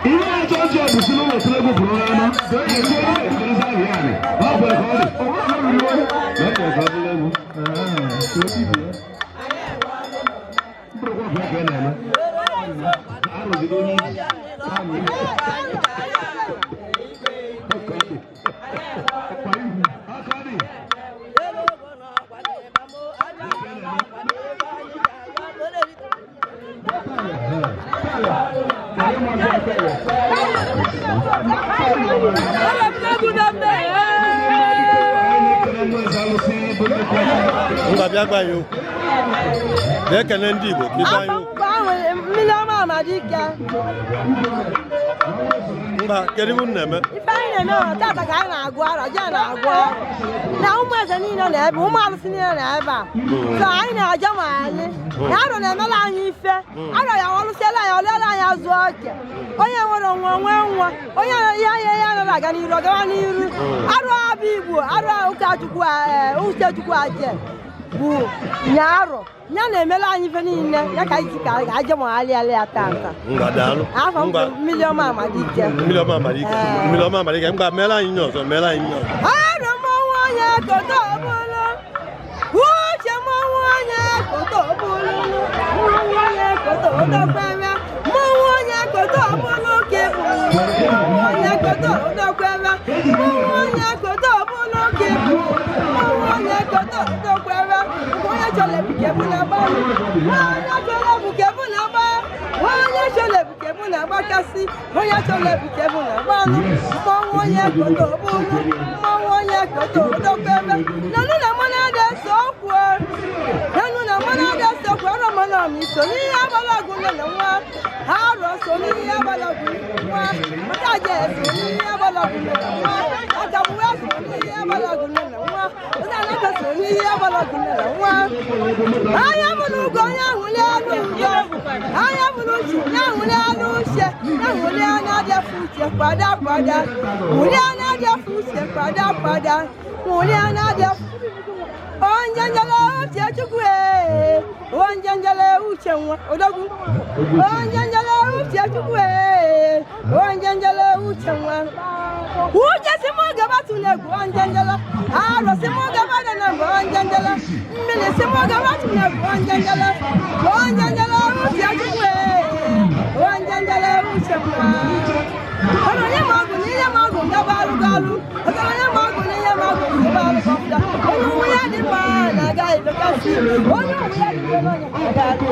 Ihe na-achọ ọjọọ bụ si n'ụlọ tụrụ egwu pụrụ n'ama. Esi onye na-ebidozi ahụ ya arị. Ọ kwere ka ọ dị. Ọ kwere ka ọ bụrụ egwu. Mkpụrụkwa ọbụla ka ị na-eme. Arụzigo onye iji. Ọka dị. Ọka dị. Ngwa, bịa gwa anyị okwu. Bịa kene ndị Igbo ka ịgwa anyị okwu. Mmiri ọma Amadike. Mba, kedu ihe unu na-eme? Ife anyị na-eme bụ tata ka anyị na-agụ arọ ji a na-agụ na ụmụ eze niile na ebe, ụmụ arụsị niile na ebe a. So anyị na-aja ma anyị na arọ na-emela anyị ife arọ ya ọlụsiela anyị, ọlụela anyị azụ oke. Onye nwere nwa nwee nwa, onye ihe anya ya anaghị aga n'iru, ọ gawa n'iru. Arụ abụ Igbo, arụ ụka Chukwu, uche Chukwu aje bụ nya arọ ya na-emela anyị ife niile ya ka anyị ji ka aja ma alịalị ya tata. Ngwa, daalụ. Afọ m Ngwa. bụ Mmiri Ọma Amadike. Mmiri Ọma Amadike. Ee. Mmiri Ọma Amadike. Ngwa, meela anyị nye ọzọ, meela anyị nye ọzọ. Arụ mmanwụ onye koto bụlụ uche, mmanwụ onye koto bụlụ, mmanwụ onye koto dokwere, mmanwụ onye koto bụlụ ka ịbụlụ, mmanwụ onye koto dokwere, mmanwụ onye koto bụlụ ka ịbụlụ, mmanwụ onye koto dokwere. Onye chọrọ ebukebu na agba, onye chọrọ ebukebu na agba, onye chọrọ ebukebu na agbakasị, onye chọrọ ebukebu na agbalụ, mmanwụ onye koto bụlụ, mmanwụ onye koto dokwere. Nanu na mmanụ ada ese okwu, nanu na mmanụ ada ese okwu. Arọ mmanụ ọmụ iso n'ihe agbala ọgụ nne na nwa, arọ so n'ihe agbala ọgụ nwa, maka aja eso n'ihe agbala ọgụ nne na nwa, akagbuwe so n'ihe agbala ọgụ nne na nwa, ụzọ anaka so n'ihe agbala ọgụ nne na nwa. Anya bụrụ ugo, onye ahụli anụ ugo, anya bụrụ uche, onye ahụli anụ uche, ya hụli anya adịafụ uche kwada kwada, hụli anya adịafụ uche kwada kwada, hụli anya adịafụ. Onjenjele uche Chukwu ee, onjenjele uche nwa odogwu, onjenjele uche Chukwu ee, onjenjele uche nwa uche si mụ gaba tụnegwu, onjenjele arọ si mụ gaba dị na mbụ, onjenjele mmiri si mụ gaba tụnegwu, onjenjele, onjenjele uche Chukwu ee, onjenjele uche nwa. Ọ̀nà onye ma ọgwụ na ihe ma ọgwụ ngaba alụgo alụ, ọzara onye ma ọgwụ na ihe ma ọgwụ ngaba alụgo ọbụla. Onye onwe ya dị mma na-aga ebekasị, onye onwe ya dị mma na-aga alụ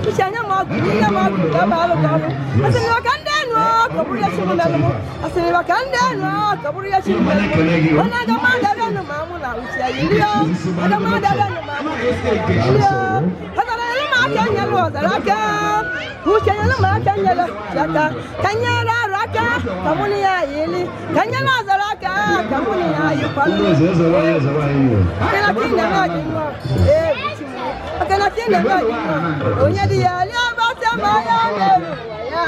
uche. Onye ma ọgwụ na ihe ma ọgwụ ngaba alụgo ọlụ. Asịrị maka ndị enu ka ọ bụrụ ya chiri melụ m, asịrị maka ndị enu ka ọ bụrụ ya chiri melụ m. Onye agamadabịanụ ma mụ na uche yiri o, agamadabịanụ ma mụ na uche yiri o. Ọzara nyere m aka, nyere ọzara aka, uche nyere m aka, nyere uche aka, ka nyere arụ aka ka mụ na ya yili, ka nyere ọzara aka ka mụ na ya yikwalụ. Eze, eze nwanyị, eze nwanyị yi. Maka na na-eme ọdị nnọọ ee maka na chi na-eme ọdị nnọọ, onye dị ya lie agbata ma ya na-eru ya.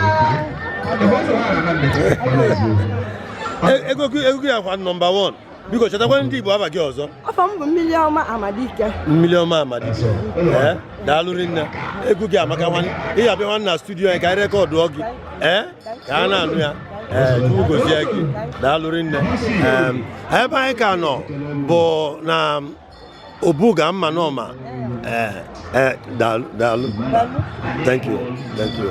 Ego gị akwa number 1. Biko, chetakwa ndị Igbo aba gị ọzọ. Afọ m bụ Mmiri Ọma Amadike. Mmiri Ọma Amadike. Ee, daalụ rinne. Egwu gị amaka. Nwanne, ị ga-abịa nwanne na studio anyị ka anyị recordụọ gị, ee, ka a na-anụ ya. Ee, Chukwu gozie gị. Daalụ rinne. Ebe anyị ka nọ bụ na Obuga mma n'ọma. Ee, daalụ, daalụ. Thank you, thank you.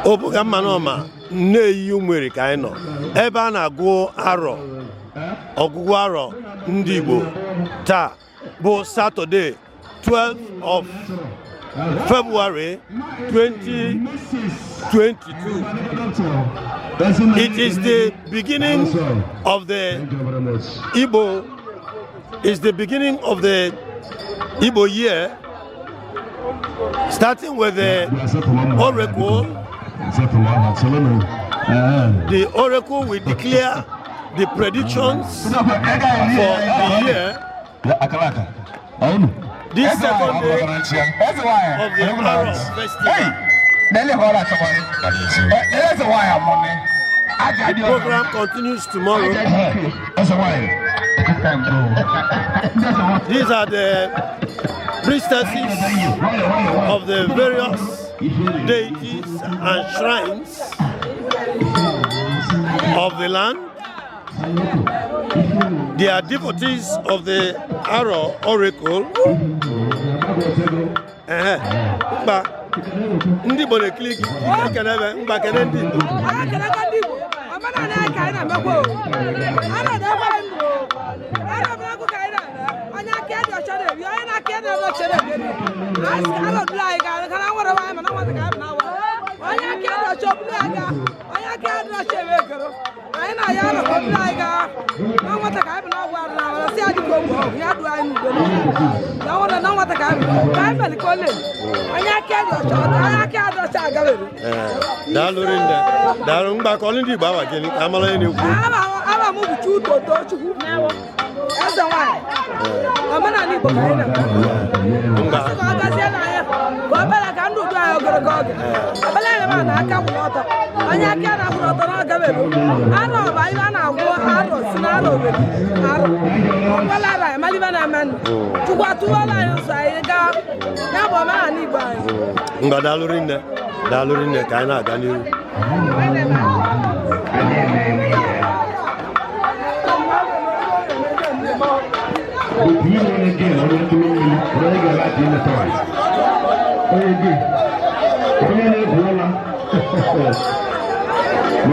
Obuga mma n'ọma Nneyi Ụmụeri ka anyị nọ, ebe a na-agụ arọ, ọgụgụ arọ ndị Igbo. Taa bụ Saturday, 12 of February 2022. It is the beginning of the Igbo, is the beginning of the Igbo year, starting with the oracle. The oracle will declare the predictions for the year. This second day of the Aro festival. The program continues tomorrow. These are the priestesses of the various Deities and shrines of the land. They are devotees of the Aro Oracle. Ehe, mkpa ndị Igbo na-ekili gị ekene ebe mkpa kene ndị Igbo. Anyị ekeleka ndị Igbo. Omenala anyị ka anyị na-emekwa o. A na-edekwa ndụ o. A na-emekwa ka anyị na-eme. Onye aka dị ọcha na-eri, onye na-aka dị ọcha na-eri. Asị alọdụla anyị ka na nwere anyị mana nwata ka anyị na-awa. Onye aka dị ọcha obulu anyị gaa. Onye aka dị ọcha eme egoro. Anyị na-aya arọ ka obulu anyị gaa. Na nwata ka anyị na-agwa arụ na awara si adị ka ogbe ọgwụ ya du anyị n'udo na nwata na nwata ka anyị mere ka ole. Onye aka dị ọcha, onye aka dị ọcha agabere. Ee, daalụ rinne, daalụ. Mgba kọọlụ ndị Igbo awa gịnị ka amala onye na-ekwu. Aba m bụ Chuto Chukwu, eze nwanyị. Omenala Igbo ka anyị na-eme. Mgba. Asị ka ọ gazie n'anya, ka ọ bịara ka ndụ du anyị ogologo oge. Obele anyị ma na aka kwụrụ ọtọ. Onye aka ya na-akwụrụ ọtọ na ọgabelu. Arọ bụ ibe a na-agwụ arọ si na arọ were arọ. Ọkwala arọ anyị mara ibe na-eme nụ. Chukwu atụwala anyị ụzọ anyị gaa. Ya bụ omenala Igbo anyị. Mgba, daalụ rinne, daalụ rinne. Ka anyị na-aga n'ihu. Otu ihe onye gị na onye mkpụrụ mmiri onye ga-ala ka ime tọị. Onye gị, onye na-egwu ụla na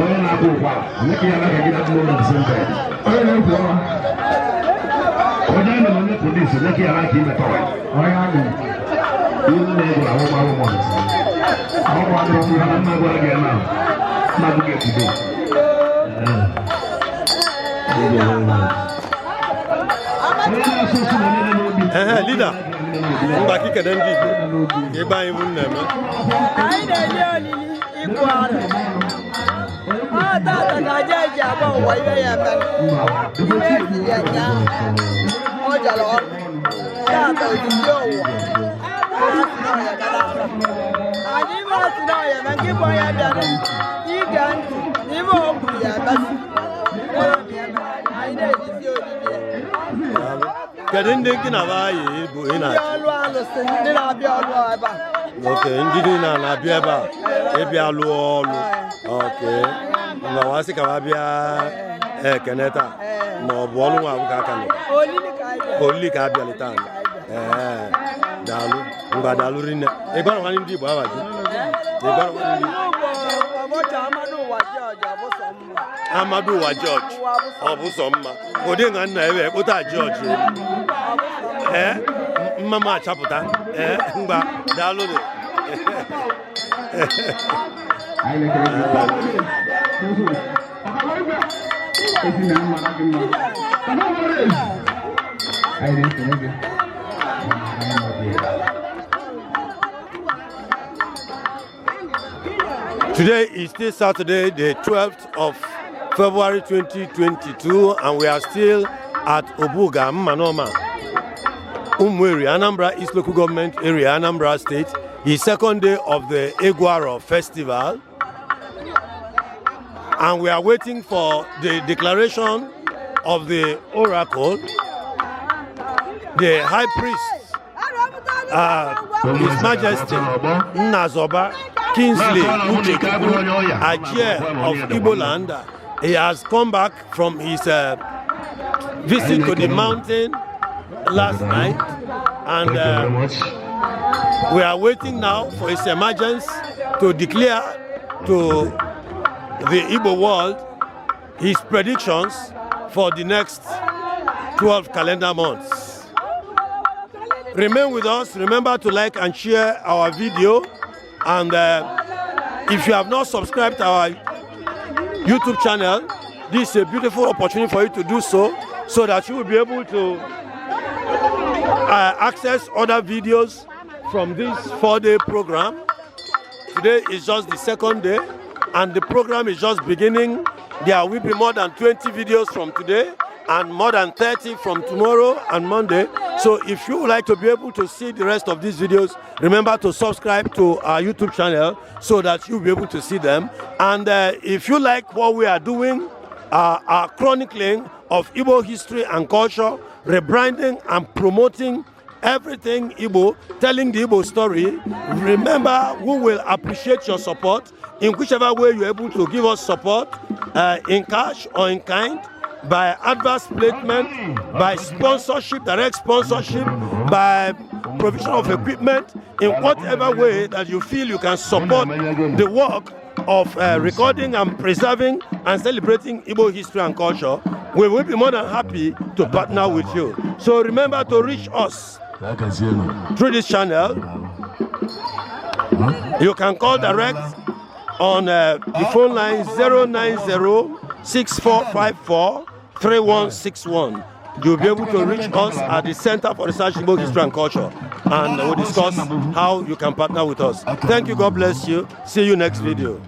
onye na-akpụ ụkwara, onye ka ya anaghị gị na mkpụrụ the same bed. Onye na-egwu ụla, onye amị na onye polisi, onye ka ya anaghị ime tọị. Onye amị, ihe m na-egwu ahụ ahụ mọ. Ọ bụ adịrọ mma na mma gwara gị na mma gị ekwudo. Onye na-asụ ụsụ na onye dị n'obi. Ehe, leader, mgba ka ikene ndị Igbo ka ịgba anyị bụ nna-eme. Anyị na-eli olili ịgụ arọ. Ọ tata ka aja eji agba ụwa ihe ya eme. Ihe eziri ya nyaa, ọ jara ọnụ. Tata ojiji ụwa. Ha si na ọya gara ara. Anyị ime ọ si na ọya eme nke bụ onye bịara ige ntị n'ime o kwuru ya emesi. Anyị na-elizi olili ya. Daalụ. Kedu ndị gị na ba yi bụ ị Ndị na-achị? ọlụ alụsị, ndị na-abịa ọlụ ebe a. Okay, ndị niile a na-abịa ebe a ịbịa lụọ ọlụ. Okay, mgbe wa sị ka wa bịa ekene taa ma ọ bụ ọlụ nwa abụ ka aka nọ? Olili ka anyị bịara. Olili ka abịalị taa. Ee, daalụ. Ngwa, daalụ rinne. Ị gwara nwanne ndị Igbo awa gị? Ị gwara nwanne ndị Ụbọchị Amadu ụwa George abụsọ mma. Amadu ụwa George ọ bụ sọ mma ụdị nga nna ebe kpụta George. Ee, mma m achapụta. Ee, ngwa, daalụ dị. Anyị na-ekele gị. Ezi na mma gị mma. Anyị na-ekele gị. Anyị na-ekele gị. Today is still Saturday, the 12th of February 2022, and we are still at Obuga, Mmanoma, Umueri, Anambra East Local Government Area, Anambra State. The second day of the Iguaro Festival. And we are waiting for the declaration of the oracle, the high priest, His Majesty Nnazoba Kingsley Uchechukwu Ajie of Igbo land. He has come back from his visit to the mountain last night, and Thank you very much. We are waiting now for his emergence to declare to the Igbo world his predictions for the next 12 calendar months. Remain with us. Remember to like and share our video. And if you have not subscribed to our YouTube channel, this is a beautiful opportunity for you to do so, so that you will be able to access other videos from this 4-day program. Today is just the second day, and the program is just beginning. There will be more than 20 videos from today and more than 30 from tomorrow and Monday. So if you would like to be able to see the rest of these videos, remember to subscribe to our YouTube channel so that you'll be able to see them. And if you like what we are doing, our chronicling of Igbo history and culture, rebranding and promoting Everything Igbo, telling the Igbo story. Remember, we will appreciate your support in whichever way you're able to give us support, in cash or in kind, by adverse placement, by sponsorship, direct sponsorship, by provision of equipment, in whatever way that you feel you can support the work of recording and preserving and celebrating Igbo history and culture, we will be more than happy to partner with you. So remember to reach us through this channel. You can call direct on the phone line 090 6454 3161. You'll be able to reach us at the Center for Research in Igbo History and Culture, and we'll discuss how you can partner with us. Thank you. God bless you. See you next video.